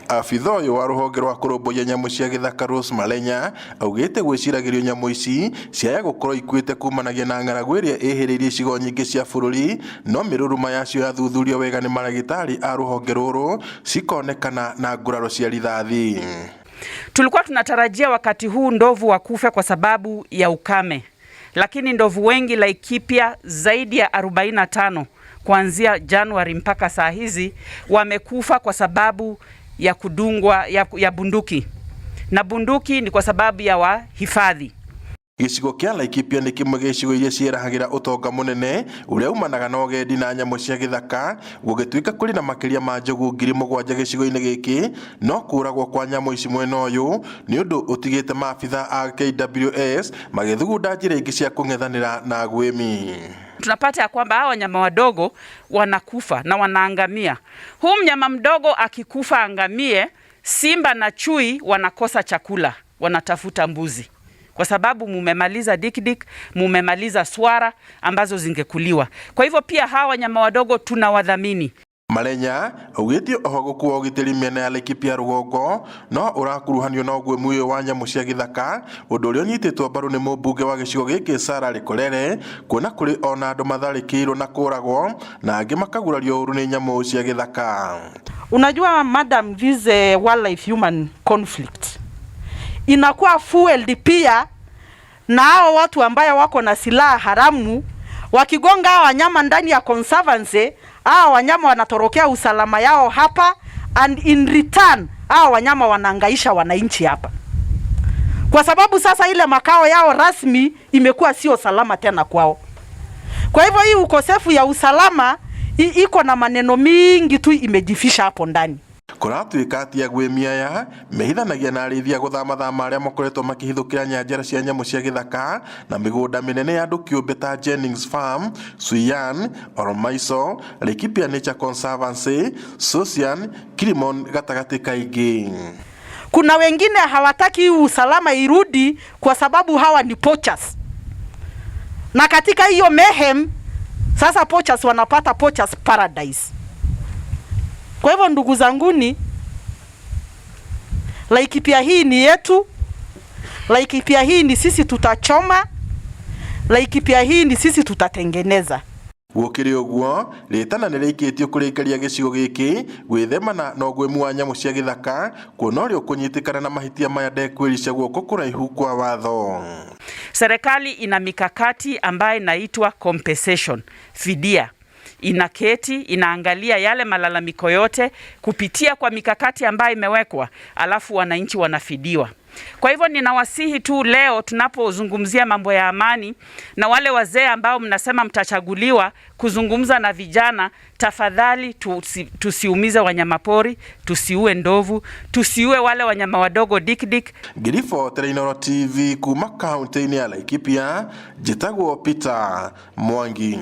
Abitha ũyũ wa rũhonge rwa kũrũmbũiya nyamũ cia gĩthaka Rose Malenya augĩte gwĩciragĩrio nyamũ ici ciaya gũkorwo ikuĩte kumanagia na ng'aragu ĩrĩa ĩhĩrĩirie icigo nyingĩ cia bũrũri, no mĩrũrũma yacio yathuthurio wega nĩ maragĩtarĩ a rũhonge rũrũ cikonekana na nguraro cia rithathi. Tulikuwa tunatarajia wakati huu ndovu wakufe kwa sababu ya ukame, lakini ndovu wengi Laikipia zaidi ya 45 kuanzia Januari mpaka saa hizi wamekufa kwa sababu ya kudungwa ya bunduki, na bunduki ni kwa sababu ya wahifadhi. Gĩcigo kĩa Laikipia nĩ kĩmwe gĩa icigo iria ciĩrahagĩra ũtonga mũnene ũrĩa umanaga na ũgendi na nyamũ cia gĩthaka. Gũgĩtuĩka kũrĩ na makĩria ma njogu 7,000 gĩcigo-inĩ gĩkĩ, no kũragwo kwa nyamũ ici mwena ũyũ nĩ ũndũ ũtigĩte maabitha a KWS magĩthugunda njĩra ingĩ cia kũng'ethanĩra na agwĩmi. Tunapata ya kwamba hawa wanyama wadogo wanakufa na wanaangamia. Huu mnyama mdogo akikufa angamie, simba na chui wanakosa chakula, wanatafuta mbuzi kwa sababu mumemaliza dikdik, mumemaliza swara ambazo zingekuliwa. Kwa hivyo pia hawa wanyama wadogo tunawadhamini. Malenya augĩte oho gũkua ũgitĩri mĩena ya Laikipia rũgongo no ũrakuruhanio na ũguĩmi ũyũ wa nyamũ cia gĩthaka, ũndũ ũrĩa ũnyitĩtwo mbaru nĩ mũmbunge wa gĩcigo gĩkĩ Sarah Lekorere, kuona kũrĩ ona andũ matharĩkĩirwo na kũragwo na angĩ makagurario ũru nĩ nyamũ cia gĩthaka. Unajua madam, this wildlife human conflict inakuwa fueled pia na hao watu ambayo wako na silaha haramu. Wakigonga hao wanyama ndani ya conservancy, hao wanyama wanatorokea usalama yao hapa, and in return hao wanyama wanaangaisha wananchi hapa, kwa sababu sasa ile makao yao rasmi imekuwa sio salama tena kwao. Kwa hivyo hii ukosefu ya usalama iko na maneno mingi tu imejifisha hapo ndani. Kũratuĩka atĩ agwĩmi aya mehithanagia na arĩithia gũthamathama arĩa makoretwo makĩhithũkĩra nyanjara cia nyamũ cia gĩthaka na mĩgũnda mĩnene ya andũ kĩũmbe ta Jennings Farm, Suiyan, Ormaiso, Laikipia Nature Conservancy, Sosian, Kilimon gatagatĩ ka ingĩ. Kuna wengine hawataki usalama irudi kwa sababu hawa ni poachers, na katika hiyo mayhem sasa poachers wanapata poachers paradise. Kwa hivyo ndugu zanguni, Laikipia hii ni yetu, Laikipia hii ni sisi tutachoma, Laikipia hii ni sisi tutatengeneza. Gũkĩrĩ ũguo, rĩtana nĩrĩikĩtio kũrĩkaria gĩcigo gĩkĩ gwĩthemana na ũguĩmi wa nyamũ cia gĩthaka, kuona ũrĩa ũkũnyitĩkana na mahĩtia maya ndekwĩrica guoko kũraihu kwa watho. Serikali ina mikakati ambayo inaitwa compensation, fidia. Inaketi, inaangalia yale malalamiko yote kupitia kwa mikakati ambayo imewekwa, alafu wananchi wanafidiwa. Kwa hivyo ninawasihi tu leo tunapozungumzia mambo ya amani, na wale wazee ambao mnasema mtachaguliwa kuzungumza na vijana, tafadhali tusiumize wanyamapori, tusiue ndovu, tusiue wale wanyama wadogo dikdik. Ngĩribotera Inooro TV kuma kaunti-inĩ ya Laikipia, njĩtagwo Peter Mwangi.